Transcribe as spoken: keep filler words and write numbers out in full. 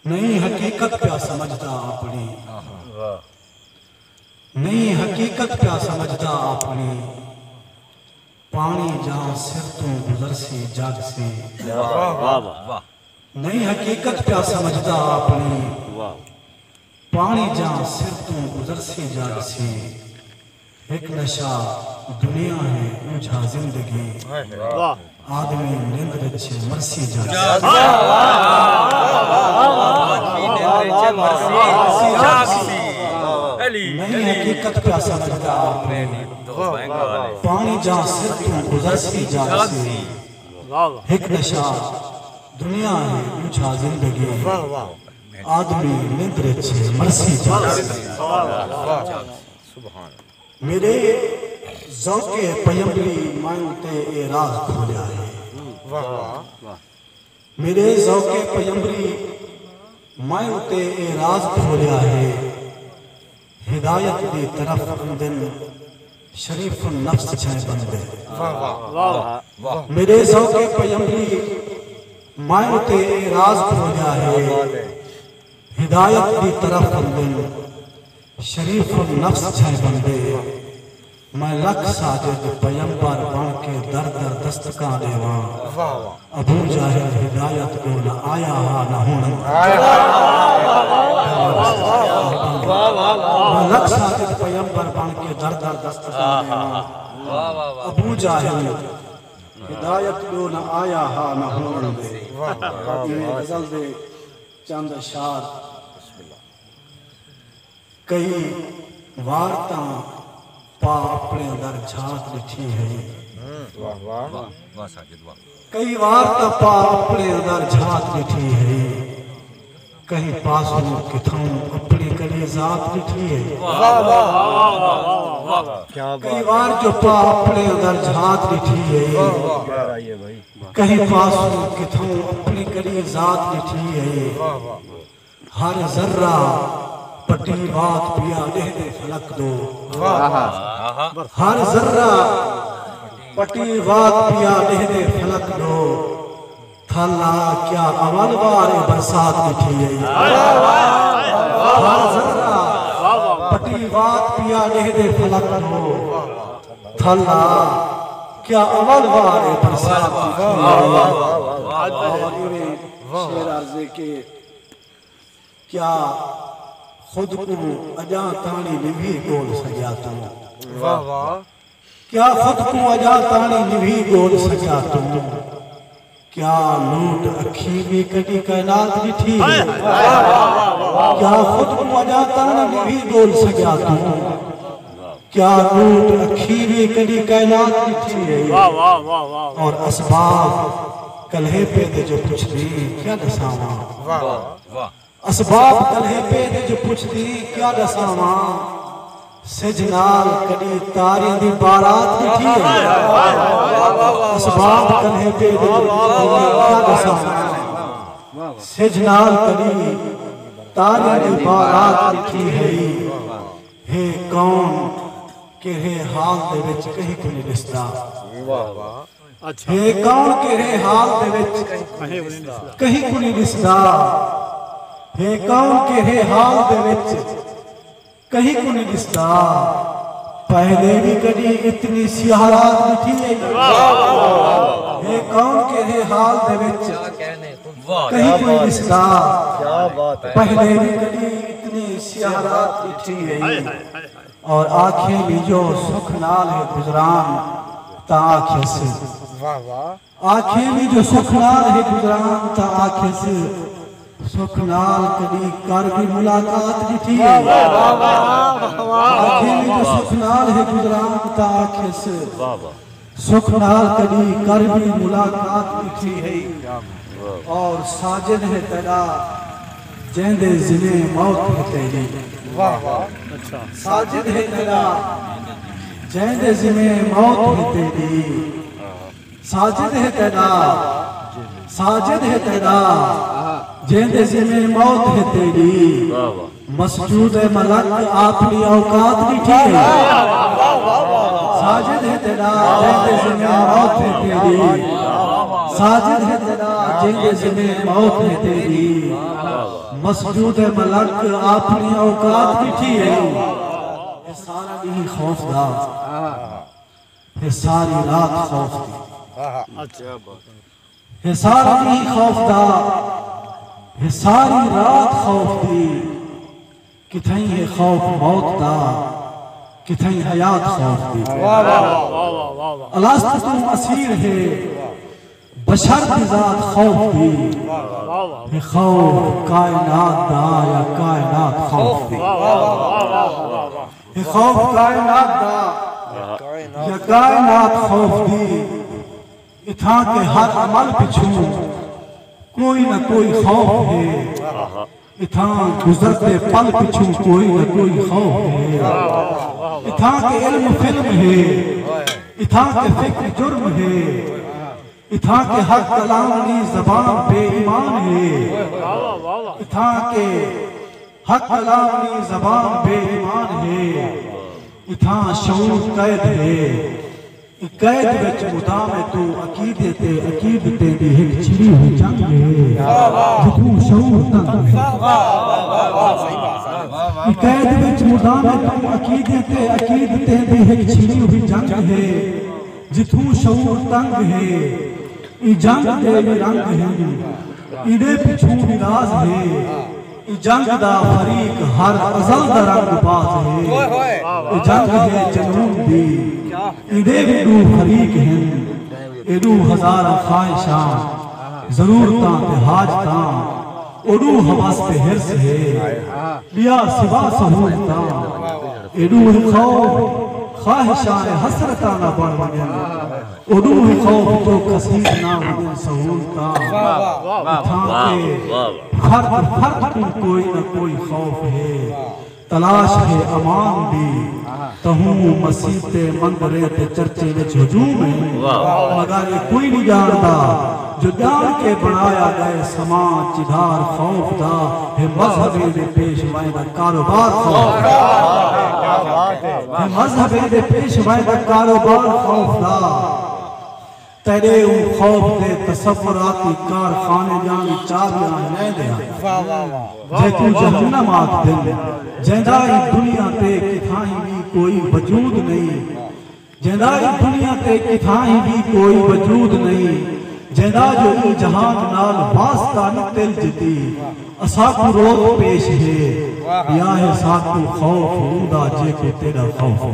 نئیں حقیقت پیا سمجھدا اپݨی، نئیں حقیقت پیا سمجھدا اپݨی، پاݨی جاں سر توں گزرسی جڳ سی۔ واہ واہ واہ۔ نئیں حقیقت پیا سمجھدا اپݨی، واہ۔ پاݨی جاں سر توں گزرسی جڳ سی۔ ہک نشہ دنیا ہے، اوجھا زندگی۔ واہ۔ آدمی نندر اچ مرسی جڳ سی۔ نئیں حقیقت پیا سمجھدا اپݨی، پاݨی جاں سر توں گزرسی جڳ سی۔ ہک نشہ دنیا ہے، اوجھا زندگی۔ آدمی نندر اچ مرسی جڳ سی۔ میݙے ذوق پیمبری مائیں اتے اے راز کھولیا ہے۔ میݙے ذوق پیمبری مائیں اتے اے راز کھولیا ہے۔ ہدایت دی طرف اندن شریف النفس چھیں بندے۔ واہ واہ۔ میݙے ذوق پیمبری مائیں اتے اے راز کھولیا ہے۔ ہدایت دی طرف اندن شریف النفس چھیں بندے۔ میں لکھ ساجد پیمبر بݨ کے در در دستکاں ݙیواں۔ واہ واہ۔ ابو جہل ہدایت ݙو نہ آیا ہا نہ ہݨ۔ میں لکھ ساجد پیمبر بݨ کے در در دستکاں ݙیواں۔ ابو جہل ہدایت ݙو نہ آیا ہا نہ ہݨ۔ ایویں غزل دے چند اشعار۔ کئی وار تاں پا اپݨے اندر جھات ݙٹھی ہئی۔ واہ واہ۔ واہ ساجد واہ۔ کئی وار تاں پا اپݨے اندر جھات ݙٹھی ہئی۔ کہیں پاسوں کتھوں اپݨی کلی ذات ݙٹھی ہئی۔ واہ واہ۔ کئی وار جو پا اپݨے اندر جھات ݙٹھی ہئی۔ کہیں پاسوں کتھوں اپݨی کلی ذات ݙٹھی ہئی۔ ہر ذرہ پٹی وات پیا ݙیہدے فلک ݙو۔ واہ۔ ہر ذرہ پٹی وات پیا ݙیہدے فلک ݙو۔ تھل آ کیا اول وار اے برسات ݙٹھی ہئی۔ ہر ذرہ پٹی وات پیا ݙیہدے فلک ݙو۔ تھل آ کیا اول وار اے برسات ݙٹھی ہئی۔ اور ایویں شعر عرض ہے کہ کیا خود کوں اڄاں تاݨی نبھی ڳول سڳیا توں؟ واہ واہ۔ کیا خود کوں اڄاں تاݨی نبھی ڳول سڳیا توں؟ کیا لوٹ اکھیں وی کݙی کائنات ݙٹھی ہے؟ کیا خود کوں اڄاں تاݨی نبھی ڳول سڳیا توں؟ کیا لوٹ اکھیں وی کݙی کائنات ݙٹھی ہے؟ واہ واہ واہ واہ۔ اور اسباب کلہے پے دے جو پچھدی کیا ݙساواں؟ واہ واہ۔ اسباب کلہے پے دے جو پچھدی کیا ݙساواں، سجھ نال کݙی تاریاں دی بارات ݙٹھی ہے۔ اسباب کلہے پے دے جو پچھدی کیا ݙساواں، سجھ نال کݙی تاریاں دی بارات ݙٹھی ہے۔ ہے کون کیڑھے حال دے وچ کہیں کوں نی ݙسدا۔ اچھا۔ ہے کون کیڑھے حال دے وچ کہیں کوں نی ݙسدا۔ ہے کون کیڑھے حال دے وچ کہیں کوں نی ݙسدا۔ پہلے وی کݙی اتنی سیاہ رات ݙٹھی ہے؟ ہے کون کیڑھے حال دے وچ کہیں کوں نی ݙسدا۔ پہلے وی کݙی اتنی سیاہ رات ݙٹھی ہے؟ اور آکھیں وی جو سکھ نال ہے گزران تاں آکھیس۔ واہ واہ۔ آکھیں وی جو سکھ نال ہے گزران تاں آکھیس، سکھ نال کݙی کر وی ملاقات ݙٹھی ہے؟ آکھیں وی جو سکھ نال ہے گزران تاں آکھیس، سکھ نال کݙی کر وی ملاقات ݙٹھی ہے؟ اور ساجد ہے تیݙا جیندے ذمے موت ہے تیݙی۔ واہ واہ۔ اچھا۔ ساجد ہے تیݙا جیندے ذمے موت ہے تیݙی۔ ساجد ہے تیݙا، ساجد ہے تیݙا، جیندے ذمے موت ہے تیݙی۔ واہ واہ۔ مسجود ملک آپݨی اوقات ݙٹھی ہے۔ ساجد ہے تیݙا، جیندے ذمے موت ہے تیݙی۔ ساجد ہے تیݙا، جیندے ذمے موت ہے تیݙی۔ بس جو دے ملک اپݨی اوقات ݙٹھی ہے۔ ہے سارا ݙینہہ خوف دا، ہے ساری رات خوف دی۔ ہے سارا ݙینہہ خوف دا، ہے ساری رات خوف دی۔ کتھائیں ہے خوف موت دا، کتھائیں حیات خوف دی۔ الست توں اسیر ہے بشر دی ذات خوف دی۔ ہے خوف کائنات دا یا کائنات خوف دی؟ ہے خوف کائنات دا یا کائنات خوف دی؟ اتھاں کے ہر عمل پچھوں کوئی نہ کوئی خوف ہے۔ اتھاں گزرتے پل پچھوں کوئی نہ کوئی خوف ہے۔ اتھاں کے علم فلم ہے، اتھاں کے فکر جرم ہے، اتھاں کے حق کلام دی زبان بے ایمان ہے، اتھاں کے حق کلام دی زبان بے ایمان ہے، اتھاں شعور قید ہے۔ قید وچ مدام ہے توں عقیدے تے عقیدتیں دی ہک چھڑی ہوئی جنگ ہے، جتھوں شعور تنگ ہے۔ قید وچ مدام ہے توں عقیدے تے عقیدتیں دی ہک چھڑی ہوئی جنگ ہے، جتھوں شعور تنگ ہے۔ ایں جنگ دے وی رنگ ہن، ایندے پچھوں وی راز ہے۔ ایں جنگ دا فریق ہر ازل دا رنگ باز ہے۔ اے جنگ ہے جنون دی، ایندے وی ݙو فریق ہن۔ اے ݙو ہزار خواہشاں، ضرورتاں تے حاجتاں، او ݙو ہوس تے حرص ہے۔ ٻیا سوا سہولتاں، اے ݙو خوف خواہشاں اے حسرتاں نہ بݨ ونڄن۔ اݙو خوف توں کسیر نہ ونڄن سہولتاں۔ اتھاں تے فرد فرد کوں کوئی نہ کوئی خوف ہے۔ تلاش ہے امان دی، تہوں مسیتیں مندریں تے چرچیں وچ ہجوم ہے۔ مگر اے کوئی نی ڄاݨدا جو ڄاݨ کے بݨایا ڳئے سامان چدھار خوف دا۔ ہے مذہبیں دے پیشوائیں دا کاروبار خوف دا، ہے مذہبیں دے پیشوائیں دا کاروبار خوف دا۔ تیݙے اوں خوف دے تصوراتی کارخانے ڄاݨ چابیاں ہنیندے ہن۔ جیکوں جہنم آکھدن، جیندا ایں دنیا تے کتھاہیں وی کوئی وجود نئیں۔ جیندا ایں دنیا تے کتھاہیں وی کوئی وجود نئیں۔ جیندا جو ایں جہان نال واسطہ نی تل جتی۔ اساکوں روت پیش ہے، ٻیا ہے ساکوں خوف اوندا جیکوں تیݙا خوف ہے۔